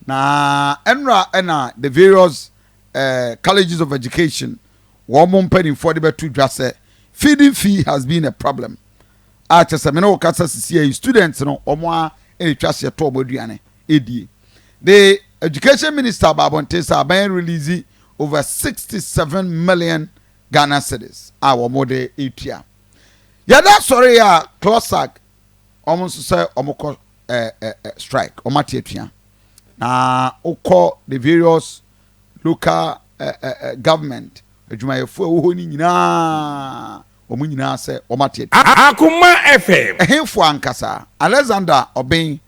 Na ɛnora ɛna the various colleges of education wɔn mo mpanimfoɔ de bɛto dwa sɛ feeding fee has been a problem a kyɛ sɛ mene wo kasa sisi ayi, students no wɔn a ɛretwa seɛ tɔ wɔn aduane edie. The education minister baabɔnten sɛ aban release over 67 million Ghana cedis a wɔn de etua. Yɛda sɔre a CLOSSAG wɔn nso sɛ wɔn kɔ ɛɛ ɛɛ strike, wɔn ate atua. Na wokɔ the various local government adwumayɛfoɔ a ɛwɔ hɔ no nyinaa, wɔn nyinaa sɛ wɔn ate atua. Akoma FM. Ɛhenfo ankasa, Alexander Ɔbɛn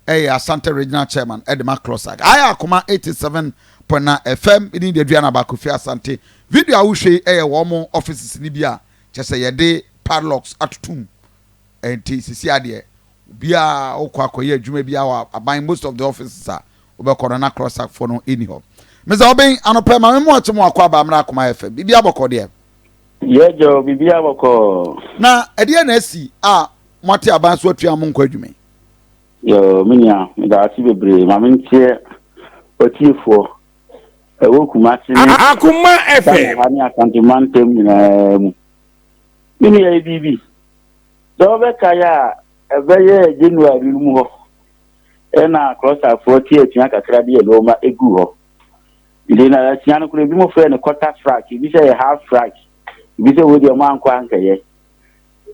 ɛyɛ Asante Regional Chairman ɛde ma CLOSSAG. Ayɛ Akoma 87.9 FM ɛni de aduane abaako fi Asante. Video a wohwɛ yi ɛyɛ wɔn offices ni bi a kyɛ sɛ yɛde padlocks atotum. Ɛnti sisi adeɛ biara wokɔ akɔyɛ adwuma bi wɔ aban, most of the offices a wobɛkɔ no na CLOSSAG foɔ no ɛni hɔ. Mr Ɔbɛn, anɔpɛ maame mu ɔkye mu akɔ aba amena Akoma FM. Biribi abɔkɔ deɛ? Yɛjɔ, biribi abɔkɔ. Na ɛdeɛ na asi a moate aban so atua mo nkɔ adwuma yi? Yɛ, me nua, meda ase bebree. Maame, nteɛ ɔtiefoɔ ɛwɔ Kumase ne Akoma FM. Ghana ha ne Asante ntam nyinaa mu. Me nua, yɛ biribi sɛ wɔbɛka yɛ a, ɛbɛyɛ January no mu hɔ ɛna CLOSSAGfoɔ te atua kakra de yɛ nneɛma egu hɔ. Nti na atua no koraa, ebi mo frɛ no quarter strike, ebi sɛ yɛ half strike, ebi sɛ wo deɛ mo ankɔ ankɛyɛ.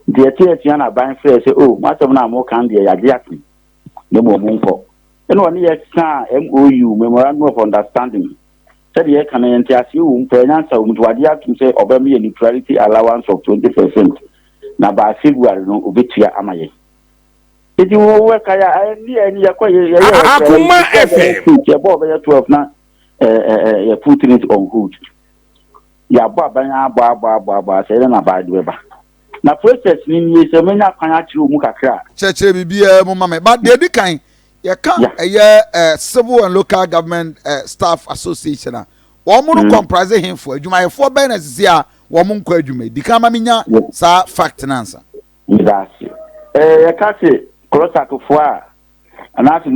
Nti yɛte atua na aban frɛ sɛ o, mo asɛm no a mo kan deɛ, yɛagye atom na mmom mo nkɔ. Ɛna ɔne yɛ saa MOU, memorandum of understanding, sɛdeɛ yɛka no, yɛnte aseɛ wɔ mu pɛɛ, nyansa wɔ mu. Nti wade atom sɛ ɔbɛma yɛ neutrality allowance of 20% na by February no obɛtua ama yɛ. Nti wo wɛka yɛ ɛni ɛni yɛkɔ yɛ yɛyɛ. Akoma FM. Yɛbɔ ɔbɛyɛ 12 na ɛɛ yɛ put it on hold. Yɛabɔ aban abɔ abɔ abɔ abɔ asɛ ɛdɛ na aban de bɛba na process ni nie sɛ menya kwan akyerɛ mu kakra. Kyerɛkyerɛ biribiara mu ma me ba. Deɛ di kan yɛka ɛyɛ Civil and Local Government Staff Association a wɔn mo no comprise henfo? Adwumayɛfoɔ bɛn na sisi a wɔn mo nkɔ adwuma yi? Di kan ma mi nya saa fact nansa. Meda ase. Yɛka se CLOSSAGfoɔ a anaasɛ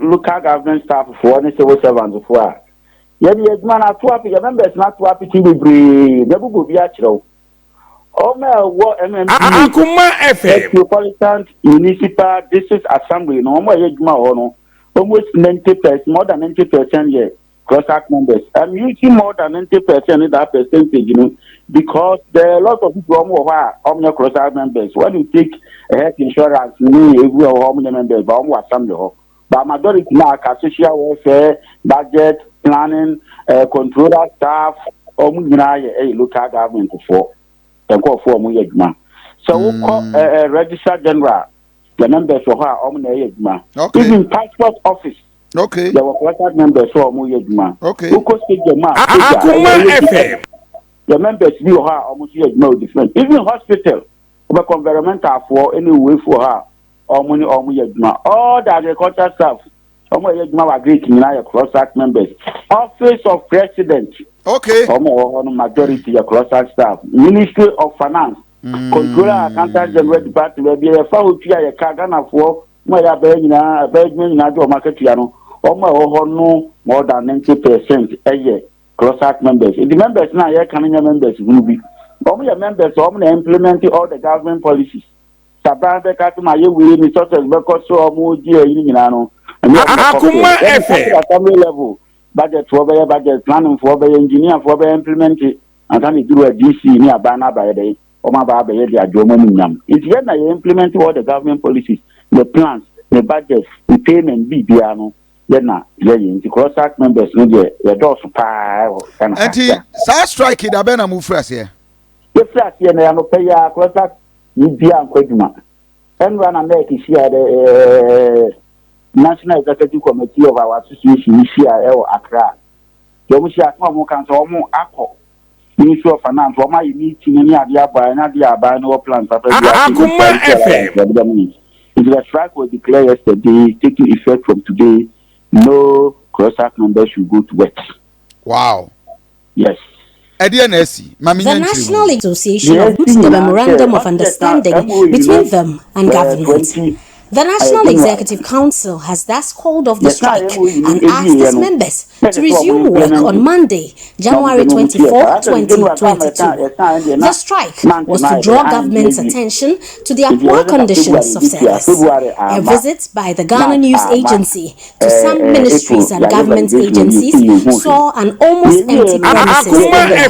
local government staff foɔ ne civil servants foɔ a yɛde yɛ adwuma no ato ape, yɛ members no ato apete bebree. Bɛbobɔ bi akyerɛ wo. Ɔmo a ɛwɔ MMDA, Akoma FM. Metropolitan Municipal District Assembly no, ɔmo a ɛyɛ adwuma wɔ hɔ no, almost 90%, more than 90% yɛ CLOSSAG members. I'm using more than 90% in that percentage because there are a lot of people ɔmo wɔ hɔ a ɔmo nyɛ CLOSSAG members. When you take health insurance ne ewu wɔ hɔ, ɔmo nyɛ members, but ɔmo wɔ assembly hɔ. But majority na aka social welfare, budget, planning, controller staff, ɔmo nyinaa yɛ ɛyɛ local government foɔ nkurɔfoɔ a ɔmo yɛ adwuma. Sɛ wokɔ registrar general, the members wɔ hɔ a ɔmo na ɛyɛ adwuma. Even passport office, yɛwɔ CLOSSAG members a ɔmo yɛ adwuma. Wokɔ stadium a soja Akoma ɛyɛ FM. the members bi wɔ hɔ a ɔmo nso yɛ adwuma wɔ different. Even hospital, wobɛkɔ environmental foɔ ɛne owuefoɔ hɔ a ɔmo ne ɔmo yɛ adwuma. All the agriculture staff, ɔmo a yɛ adwuma wɔ agric nyinaa yɛ CLOSSAG members. Office of President, ɔmo a wɔ hɔ no majority yɛ CLOSSAG staff. Ministry of Finance, Controller, Accountant General Department, baabi a yɛfa hɔ tua yɛka Ghanafoɔ mo a yɛ abɛyɛ nyinaa, abɛyɛ adwuma nyinaa de ɔmo akatua no, ɔmo a ɛwɔ hɔ no more than 90% ɛyɛ CLOSSAG members. Nti members na yɛka no nyɛ members hunu bi. Ɔmo yɛ members a ɔmo na implement all the government policies. Saban bɛka so ma yɛ wei ni success bɛkɔ so, ɔmo gye ɛyi nyinaa no, ɛnyɛ ɔmo na kɔ so. Akoma Yɛde FM. kɔ assembly level, budget foɔ bɛyɛ budget, planning foɔ bɛyɛ, engineer foɔ bɛyɛ implement ansa na eduru a DC ne aban no abayɛ dɛ ɔmo aba abɛyɛ de adwo ɔmo mu nyam. Nti yɛn na yɛ implement all the government policies, the plans, the budget, the payment, biribiara no yɛn na yɛyɛ. Nti CLOSSAG members no deɛ, yɛdɔɔso paa wɔ Ghana ha. Nti saa strike yi, da bɛn na mo firi aseɛ? Yɛfiri aseɛ no yɛanɔpɛ yi a CLOSSAG yi bia nkɔ adwuma. Ɛnura na NEC hyia dɛ National Executive Committee of our association hyia ɛwɔ Accra. Deɛ ɔmo hyia asɛm a ɔmo ka nso, ɔmo akɔ Ministry of Finance, ɔmo ayɛ meeting ne adeɛ abɔ ɛne adeɛ aban no wɔ plan papa bi ase. Akoma FM. Nti the strike was declared yesterday, taking effect from today. No CLOSSAG members should go to work. Yes. Ɛdeɛ na asi? Ma The menya National nkyerɛ Association Yes, of the yeah, memorandum of yeah, understanding yeah, between them and government. The National Executive Council has thus called off the strike and asked its members to resume work on Monday, January 24, 2022. The strike was to draw government's attention to their poor conditions of service. A visit by the Ghana News Agency to some ministries and government agencies saw an almost empty premises today.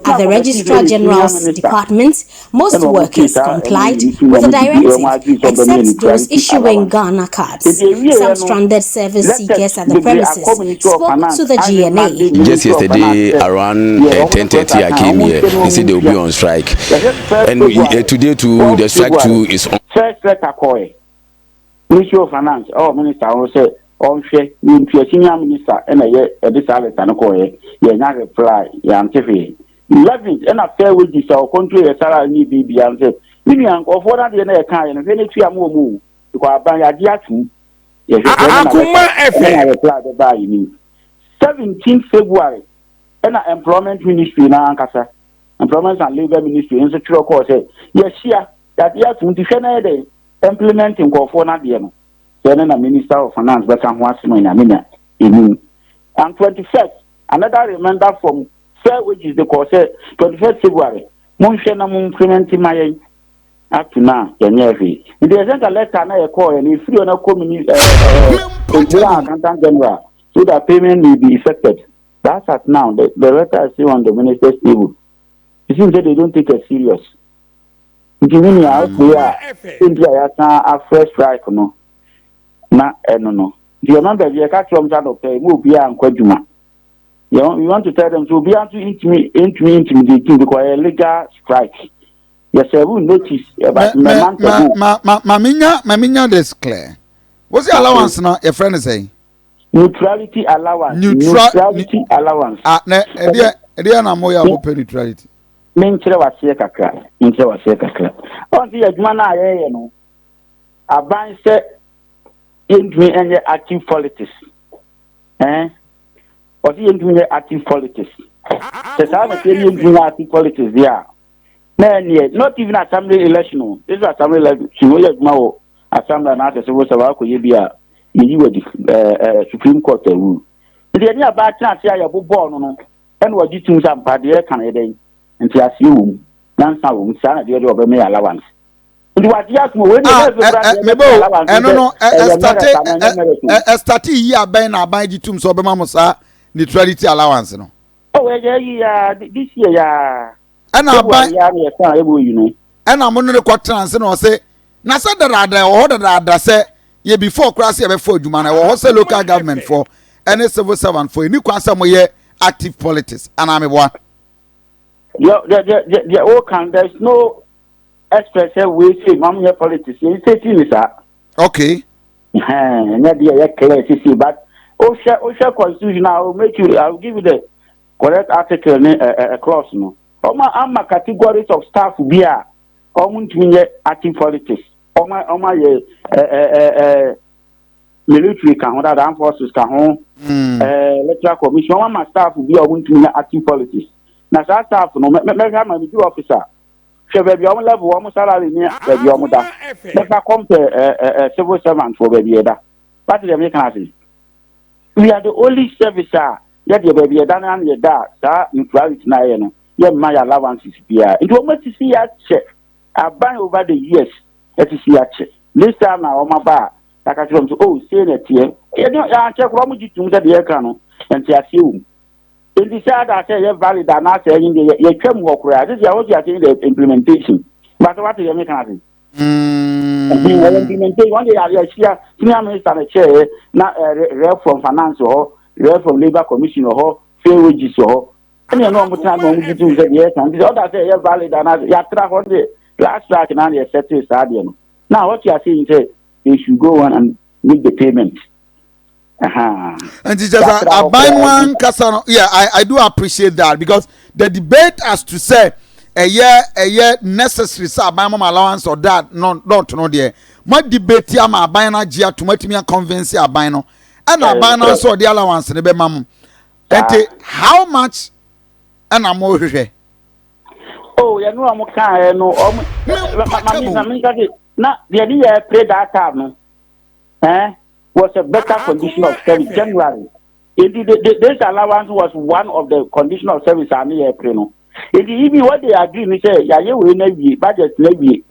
At the Registrar General's department, most workers complied with the directive except those issuing Ghana cards. Some stranded service seekers at the premises spoke to the GNA. Just yesterday around 10:30 I came here. They said they will be on strike. And today too, the strike too is on. First letter kɔɛ Ministry of Finance ɛwɔ minister ho sɛ ɔnhwɛ ne ntua. Senior minister ɛna ɛyɛ ɛde saa letter no kɔɛ, yɛnya reply, yɛante hwee. 11th ɛna Fair Wages a ɔcontrol yɛ salary ne biribia sɛ ne nua nkɔfoɔ no adeɛ no yɛka yɛ no, hwɛ no tua mo wɔ mu o, because aban yɛagye atom, yɛhwɛ Akuma FM. Ɛna reply bɛbaa yɛ nim 17 February, ɛna Employment Ministry na ankasa, Employment and Labour Ministry nso twerɛ kɔɔ sɛ yɛhyia, yɛagye atom, nti hwɛ no yɛ dɛ implement nkɔfoɔ no adeɛ no sɛ ɛno na Minister of Finance bɛka ho asɛm a Nyame nya ɛnim. And 21st, another reminder from Fair Wages de kɔɔ sɛ 21st February, monhwɛ na mo implement ma yɛn. Up to now yɛnyɛ hwee, nti yɛsɛ nka letter na yɛkɔɔ yɛ no ɛfiri hɔ na kɔ mini ɛɛ Accountant General so that payment may be effected. That's at now the letter is still on the minister's table. It seems that they don't take it serious, nti mi nua okpe a nti a yɛasan afrɛ strike no na ɛno no nti yɛn members yɛka kyerɛ wɔn sɛ adɔpɛ mu obiara nkɔ adwuma. Yɛn we want to tell them so obiara nso ntumi intimidate because ɛyɛ legal strike. Yɛsɛ notice about a month ago. Ma minya this clear. Wosi allowance na yɛfrɛ no sɛn? Neutrality allowance. Neutrality allowance. Ah, na ɛdeɛ na mo yɛ a mo pɛ neutrality? Menkyerɛ waseɛ kakra, menkyerɛ waseɛ kakra. Ɔn sɛ yɛ adwuma no a yɛyɛ no, aban sɛ yɛntumi nyɛ active politics, ɛn ɔsɛ yɛntumi nyɛ active politics. Sɛ saa na sɛ yɛntumi nyɛ active politics deɛ a, na ɛneɛ not even assembly election o. This is assembly election, woyɛ adwuma wɔ assembly anaasɛ civil service akɔyɛ bi a yɛyi wɔ di ɛɛ ɛɛ Supreme Court awu. Nti yɛne abaa tena ase a yɛbobɔɔ no, ɛna wɔgye tum sɛ ampa deɛ ɛka no yɛ dɛn nti aseɛ wɔ mu, nyansa wɔ mu. Saa na deɛ ɔbɛmɛ yɛ allowance, nti wagye atom wei deɛ. Ah, mebe o, ɛno no ɛstart yi abɛn na aban gye tum sɛ ɔbɛma mo saa neutrality allowance no? Oh, ɛyɛ yi ya, this year ya. Ɛna aban ya na yɛsan ɛbɔ yi no. Ɛna mo ne ne kɔ tena ase na ɔsɛ na sɛ dadaada ɛwɔ hɔ dadaada sɛ yɛ before koraa sɛ yɛbɛfɔ adwuma no, ɛwɔ hɔ sɛ local government fɔ ɛne civil servant fɔ ɛni kwan sɛ mo yɛ active politics, anaa meboa? Deɛ deɛ deɛ deɛ o kan, there is no express sɛ wei say mam yɛ politics, yɛn sɛ ti ni saa. Ɛnyɛ deɛ yɛ clear sisi, but o hwɛ constitution a, o make you, I will give you the correct article ne ɛ ɛ clause no. Ɔmo ama categories of staff bi a ɔmo ntumi nyɛ active politics. Ɔmo ayɛ ɛ ɛ ɛ military ka ho dada, armed forces ka ho, Electoral Commission. Ɔmo ama staff bi a ɔmo ntumi nyɛ active politics, na saa staff no mɛhwɛ ama mi di officer hwɛ baabi a ɔmo level, ɔmo salary ne baabi a ɔmo da, bɛfa compare ɛ ɛ ɛ civil servant wɔ baabi yɛ da party deɛ mi kan ase. We are the only service a yɛdeɛ baabi yɛ da no ano yɛ da a saa neutrality na yɛ no yɛ mma yɛ allowances biara, nti wɔn asisi yɛ akyɛ. Aban over the years asisi yɛ akyɛ. This time na wɔn aba a yɛaka kyerɛ wɔn sɛ, oh, sei na ɛteɛ. Yɛde yɛankyɛ koraa, wɔn gye tum sɛ deɛ yɛka no nte aseɛ wɔ mu, nti sɛ ada sɛ ɛyɛ valid anaasɛ ɛyin deɛ yɛtwa mu hɔ koraa sisi a wɔte aseɛ the implementation, but wate yɛ mi kan ase. Ɛyɛ implementation wɔn de yɛ yɛahyia senior minister no kyɛɛ na rep from finance wɔ hɔ, rep from Labour Commission wɔ hɔ, Fair Wages wɔ hɔ, ɛna ɛna wɔn tena na wɔn gye tum sɛ deɛ yɛka, nti sɛ ɔda sɛ ɛyɛ valid anaasɛ yɛatra hɔ de last track na yɛ settle saa deɛ no na wɔte ase yi sɛ they should go on and make the payment. Nti kyerɛ sɛ aban no ankasa no, yeah, I do appreciate that, because the debate as to say ɛyɛ necessary sɛ aban mama allowance or that no not no deɛ, mo debate ama aban no agye ato, mo atumi aconvince aban no, ɛna aban no nso ɔde allowance no bɛma mo. Nti how much ɛna mo hwehwɛ? Oh, yɛn no a mo kaa yɛ no, ɔmo ma mi na mi nka se Na deɛ ne yɛ pray that time no eh, was a better condition of service January. Nti the, the, this allowance was one of the condition of service a ne yɛ pray no. Nti even what they agree ni sɛ yɛayɛ wei na awie budget na awie.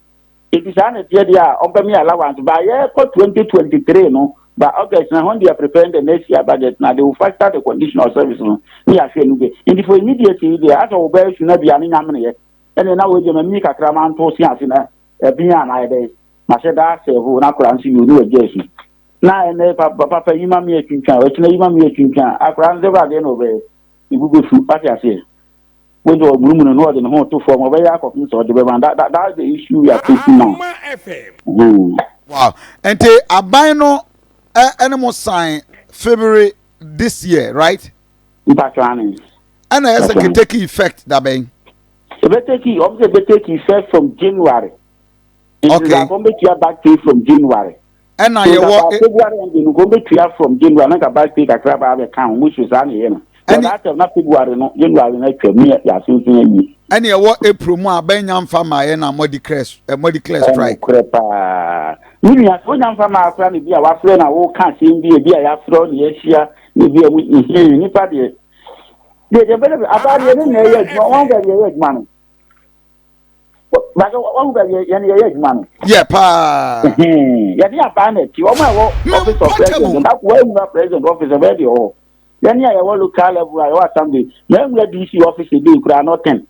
Nti saa na ɛteɛ deɛ a ɔmpɛ me allowance ba yɛkɔ 2023 no ba August na when they are preparing the next year budget na they will factor the condition of service no ne yɛahwɛ no bi. Nti for immediate deɛ asɛ wɔbɛyɛ su na bia ne nyameneyɛ ɛne na wɔagya ma mi kakra ma nto se ase na ɛbi a na ayɛ dɛ mahyɛ da asɛ ho na akora nso yɛ oni wagya asu na ɛnɛ papa papa yi ma mi atwintwan ɔkyena yi ma mi atwintwan akora nso bɛ adeɛ na ɔbɛyɛ ne bu bɛfu ate aseɛ wɔn sɛ ɔmunumunu na ɔde ne ho to fam ɔbɛyɛ akɔpem sɛ ɔde bɛma that that that's the issue we are facing now. Wow nti aban no ɛne mo sign February this year right? Mpatwa ane. Ɛna ɛsɛ ke take effect dabɛn. Ebe take wɔn sɛ ebe take effect from January. Okay. Nti wɔn bɛ tua back pay from January. Ɛna yɛ wɔ. February ɛndi no wɔn bɛ tua from January na nka back pay kakra ba abɛ kan wɔn so saa na yɛ no. Ɛni that time na February no January na atwa mu yɛ asensen awie. Ɛna ɛwɔ April mu a bɛn nya nfa maa yɛ na mo declare mo declare strike. Ɛnokorɛ paa. Me nua sɛ wonya nfa maa koraa na bi a wafrɛ na woka asɛm bi ebi a yɛafrɛ na yɛahyia na ebi a mu nipa deɛ deɛ deɛ bɛrɛ abaa deɛ ne na ɛyɛ adwuma wɔn baabi ɛyɛ adwuma no bàtɛ wɔn baabi yɛn yɛyɛ adwuma no. Yɛ paa. Yɛde abaa na ɛti wɔn a ɛwɔ office of president baako wɔn ewura president office ɛbɛyɛ deɛ ɔwɔ yɛn a yɛwɔ local level a yɛwɔ assembly na ewura DC office ebi kura nothing.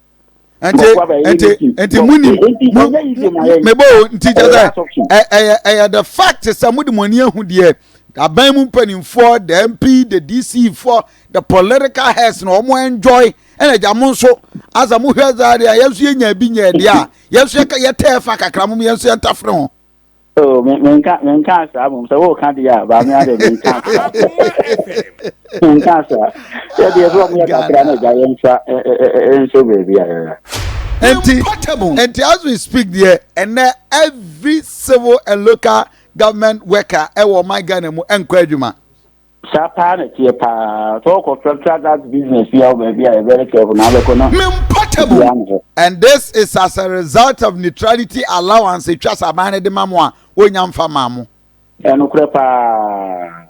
Nti nti nti mu ni mu mebo nti kyɛ sɛ ɛyɛ ɛyɛ the fact sɛ mo de mo ani ehu deɛ aban mu mpanimfoɔ the MP the DC foɔ the political heads na wɔn enjoy ɛna gya mo nso asa mo hwɛ saa deɛ yɛn nso yɛ nya bi nya deɛ a yɛn nso yɛ tɛɛ fa kakra mo yɛn nso yɛn tafere ho. Oh, me menka menka saa mom sɛ woka deɛ a baame ade menka saa menka saa yɛdeɛ sɛ ɔmo yɛ kakra na agya yɛmfa nso baabi a yɛyɛ. Nti nti as we speak deɛ ɛnɛ every civil and local government worker ɛwɔ ɔman Ghana mu ɛnkɔ adwuma. Saa paa na ɛteɛ paa. Sɛ ɔkɔ tra that business bi a wɔ baabi a yɛ very careful na abɛkɔ na. Me mpɔtam. And this is as a result of neutrality allowance etwa sɛ aban no de ma mo a wonya mfa maa mo. Ɛnokorɛ paa.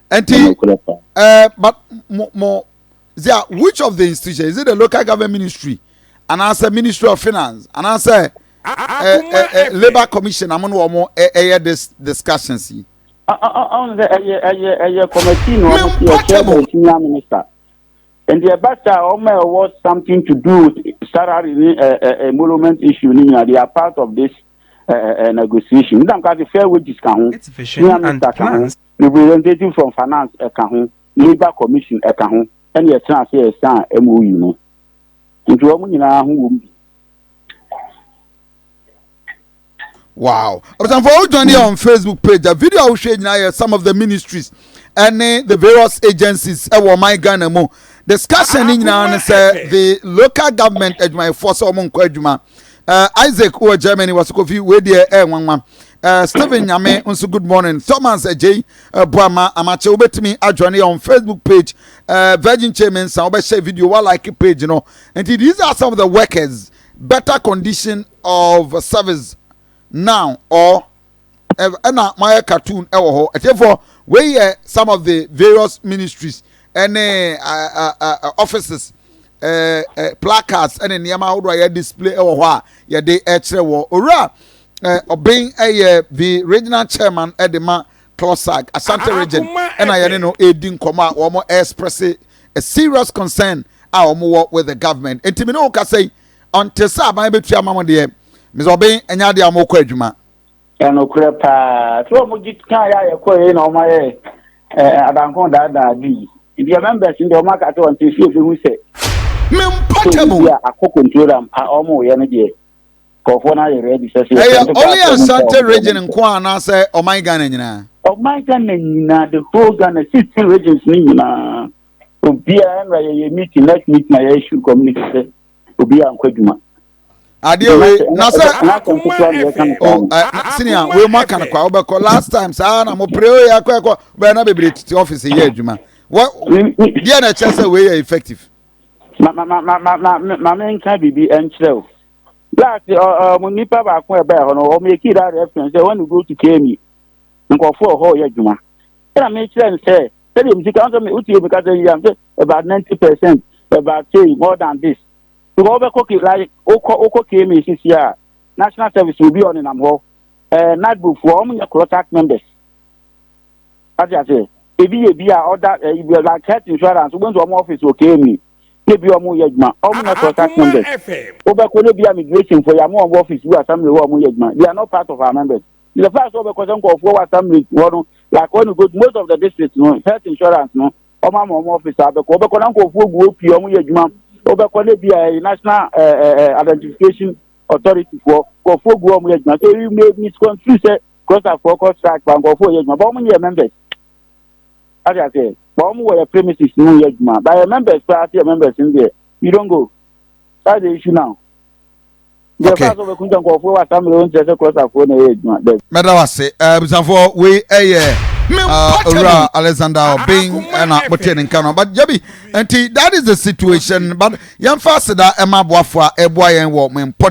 Nti ɛɛ but mo mo zia which of the institution is it the local government ministry anaasɛ ministry of finance anaasɛ ɛɛ ɛɛ labour commission amo no wɔn ɛyɛ this discussions yi. Ɔn sɛ ɛyɛ ɛyɛ ɛyɛ committee na wɔn ti ɛkyɛ bɛ senior minister. Nti ɛba saa wɔn a ɛwɔ something to do with salary ne ɛ ɛ emolument issue ne nyinaa they are part of this ɛ ɛ negotiation. Nta nka se fair wages ka ho, senior minister ka ho, representative from finance ɛka ho, labour commission ɛka ho, ɛna yɛtena ase yɛsan MOU no. Nti wɔn nyinaa ho wɔm bi. Wow. Abusuafo wo join on Facebook page. The video a wohwɛ nyinaa yɛ some of the ministries ɛne the various agencies ɛwɔ ɔman Ghana mu. Discussion ne nyinaa ne sɛ the local government adwumayɛfoɔ sɛ wɔn nkɔ adwuma. Uh, Isaac wɔ Germany wɔ Kofi wei deɛ ɛyɛ nwanwa. Uh, Stephen Nyame nso good morning. Thomas Ajay uh, Boama Amache wobɛtumi ajoin yɛ on Facebook page. Uh, Virgin Chairman sa wobɛhyɛ video wa like page no. Nti these are some of the workers better condition of service now or ɛna mayɛ cartoon ɛwɔ hɔ ɛtiɛfoɔ wei yɛ some of the various ministries ɛne offices ɛɛ ɛ placards ɛne nneɛma ahodoɔ a yɛ display ɛwɔ hɔ a yɛde ɛkyerɛ wɔ owura ɛɛ ɔbɛn ɛyɛ the regional chairman ɛde ma CLOSSAG Ashanti region ɛna yɛne no ɛredi nkɔmɔ a wɔn express a serious concern a wɔn wɔ with the government nti mi ne wo kasa yi until sɛ aban bɛtua ama mo deɛ mesɛ ɔbɛn ɛnyɛ adeɛ a wɔkɔ adwuma. Ɛnokorɛ paa sɛ wɔn gye kan yɛ a yɛkɔ yɛ na wɔn ayɛ ɛɛ adanko daadaa bi nti yɛ members deɛ wɔn aka sɛ wɔn ti fi ebi hu sɛ. Me mpɔtɛmu. Bi a akɔ controller mpa wɔn yɛ no deɛ nkurɔfoɔ no ayɛ ready sɛ sɛ. Ɛyɛ only Ashanti region nko anaasɛ ɔman Ghana nyinaa. Ɔman Ghana nyinaa the whole Ghana 16 regions ne nyinaa obiara ɛnna yɛyɛ meeting next meeting a yɛ issue community sɛ obiara nkɔ adwuma. Adeɛ wei na sɛ oh ɛ senior wei mu aka no kwa wobɛkɔ last time saa na mo pere oye akɔ ɛkɔ bɛyɛ na bebree tete office yɛ adwuma wɔ deɛ na ɛkyerɛ sɛ wei yɛ effective. Ma ma ma ma ma ma ma menka biribi nkyerɛ o. Last ɔmo nipa baako a ɛbɛɛ hɔ no, ɔmo make that reference sɛ when you go to KMA, nkurɔfoɔ wɔ hɔ yɛ adwuma. Ɛna mekyerɛ no sɛ sɛdeɛ mesi ka sɛ wotie mi ka sɛ yam sɛ about 90%, about say more than this, because wobɛkɔ K like wokɔ KMA sisi a, national service obi a ɔnenam hɔ, NADMO foɔ, ɔmo nyɛ CLOSSAG members. Ate ase, ebi yɛ bi a ɔda like health insurance, wobɛnso ɔmo office wɔ KMA ne bi ɔmo yɛ adwuma, ɔmo nyɛ CLOSSAG members. Wobɛkɔ ne bi a migration fo yɛ amo ɔmo office bi wɔ assembly hɔ, ɔmo yɛ adwuma, they are not part of our members. The fact sɛ wobɛkɔ sɛ nkɔɔfoɔ wɔ assembly hɔ no, like when you go to most of the districts no, health insurance no, ɔmo ama ɔmo office a wobɛkɔ na nkɔɔfoɔ gu hɔ pii, ɔmo yɛ adwuma. Wobɛkɔ ne bi a National Identification Authority foɔ, nkɔɔfoɔ gu hɔ, ɔmo yɛ adwuma. So you may misconstrue sɛ CLOSSAG foɔ kɔ strike ba nkɔɔfoɔ yɛ adwuma, but ɔmo nyɛ members. Ate aseɛ, but ɔmo wɔ yɛ premises no yɛ adwuma, but yɛ members koraa se yɛ members no deɛ, you don't go. That's the issue now. Deɛ fa so bɛkunta nkɔɔfoɔ wɔ assembly wɔn kyerɛ sɛ CLOSSAG foɔ na ɛyɛ adwuma dɛ. Mɛda wase, abusuafoɔ. Wei ɛyɛ Owura Alexander Obeng ɛna mote ne nka no. But jabi nti that is the situation, but yɛmfa aseda ɛma aboafo a ɛboa yɛn wɔ mo mpɔ.